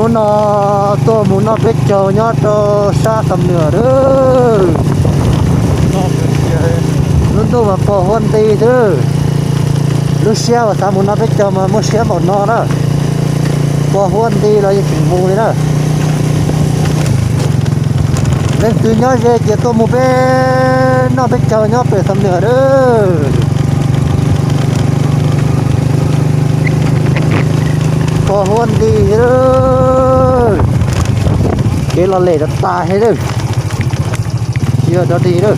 Hnub no tuaj mus noj peb caug nyob rau sab Xam Nwm lawm. Lub ntuj mas pog huab nti xwb. Lub siab uas xav mus noj peb caug mas muaj siab npaum no na. Pog huab nti los yeej tseem mus li na. Leej twg nyob ze ces tuaj mus peb noj peb caug nyob pem Xam Nwm lawm. Pog huab nti. Kev los lem rau tas he lawm. Tsis yog rov dig lawm.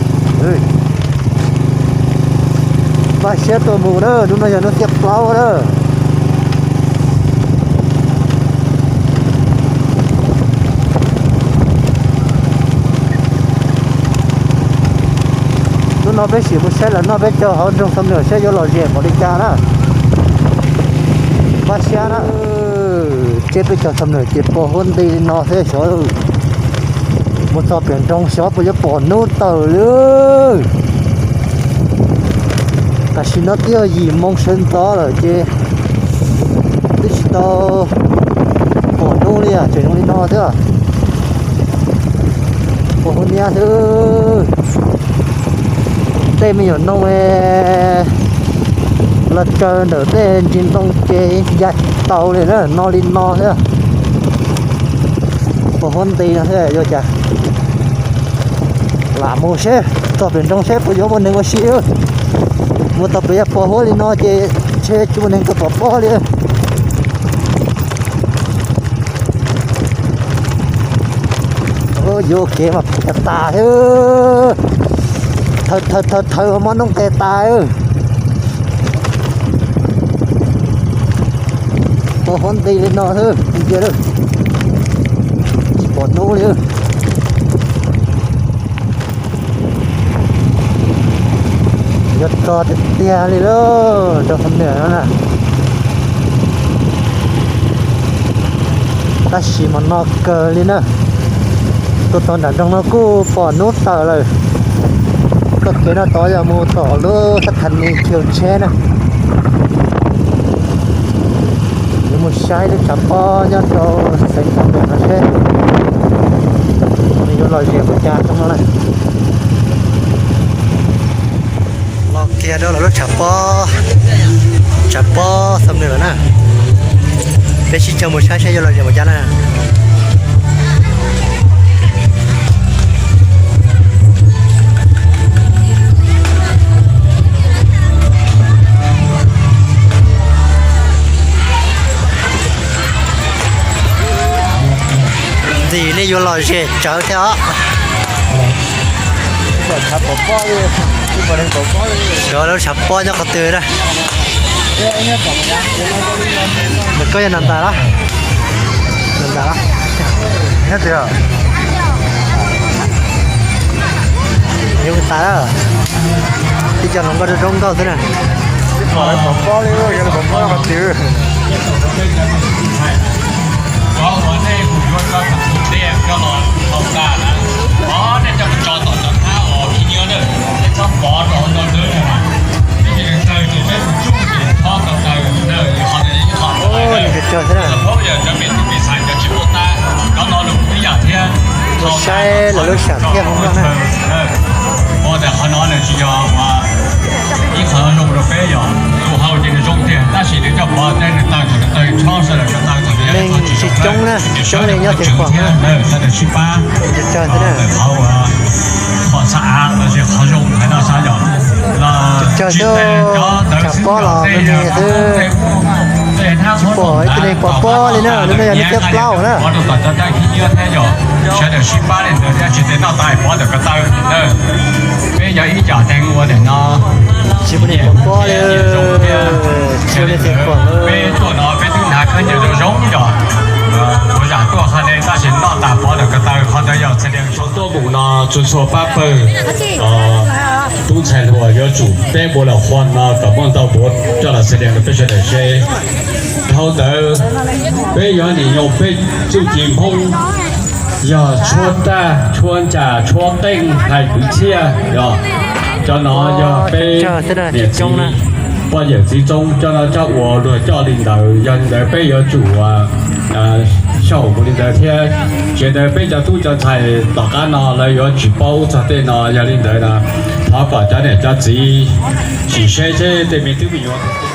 Npaj siab tuaj mus na, hnub no yog hnub thib plaub na. Hnub no peb sim mus saib los noj peb caug hauv nroog Xam Nwm saib yuav lom zem npaum li cas na. Npaj siab na. Tseb peb caug Xam Nwm ces pog huab nti li no thiab xyov. Mus txog pem nroog xyov puas yuav pom hnub tawm li. Tam sim no twb yog yim moo sawv ntxov lawm ces twb tsis tau pom hnub li, tseem zoo li no xwb. Pog huab nti xwb. Tej me nyuam noog los tsaws ntawm tej ntsis ntoo ces ya tsis tau li na, no li no thiab. Pog huab nti no thiab yuav cas. Lam mus seb txog pem nroog seb puas yuav muaj neeg ua si. Mus tau pem yog pog huab li no ces ntshe tsis muaj neeg tuaj pom pob li. Yuav kev mas tas thiab. Thawv thawv thawv thawv mov noob tes tas. Pog huab nti li no xwb, tsis pom hnub li. Yuav txog tiag tiag li lauj, rau Xam Nwm no na. Tab sis mas no kawg li na. Tuaj txog nram nroog no kuj pom hnub tawm lawm. Txoj kev no tod yog mus tom lub thab thas nis khiv tsheb na. Yuav mus saib lub tshav pob nyob rau xeev Xam Nwm no seb nws yuav lom zem npaum cas rau no na. Los kiag rau lawv lub tshav pob, tshav pob Xam Nwm lawm na. Peb sib caug mus saib saib yuav lom zem npaum cas na. Ntxim nej yuav lom zem tsawv thiab os. Sawv lub tshav pob nyob qhov twg na? Nws koj yog nab ntas los? Nab ntas los? Nyob twg? Yog tas lawm. Tib co hluas nkauj zoo nkauj xwb na. Pom pob li, yog pom pob qhov twg. Ua saib lawv lub sam thiaj hoob no na. Ua ntawm qhov no nws tsis yog ib qho zoo rau peb yog tus hau ces nws zoo tiag tab sis nws coj pov tej nws taw thaum nws taw tshob sawv daws ko taw thaum nws yog ib qho tsis coob na, tsis coob li nyob tias pom na. Sawv daws sib pab ntawm qhov uas qhov xa av los sis qhov zoo hais no xav yog los tsis tes cov ntawd xwb yog tej yog tej hnab huab tom ntav tom qab tom ntaws nyiav nqaij pov rau tom cov dawb khib nyiab thiab yog sawv daws sib pab li ntawd thiab tsis tes noj tas pov ntawm ko taw. Peb yog ib co teeg ua ntawm no, tsis muaj neeg pom pob li. Peb tuaj no peb twb hnav khaub ncaws zoo zoo yog ua zam tuaj qhov ne tab sis noj tas pov ntawm ko taw qhov ntawd yog txhais lees tuaj mus no txhua txhua pab pawg tub ntxhais hluas yuav tsum peb npua los qhua no kom muaj ntau npua coj los txhais lees rau peb sawv daws seb. Dhau ntawd peb yuav nim nyoog peb txuj ci Hmoob yog tshuab raj tshuab ncas tshuab qeej hais kwv txhiaj yog cov no yog peb niam txiv poj yawm txiv txoob coj no coj ua luag coj li ntawd yog li ntawd peb yuav tsum ua Xyaum mus li ntawd thiab, ces ntawd peb cov tub cov ntxhais tom qab no lawv yuav tsis paub txog tej no, yog li ntawd no thov kom cov niam cov txiv sim saib seb tej me tub me nyuam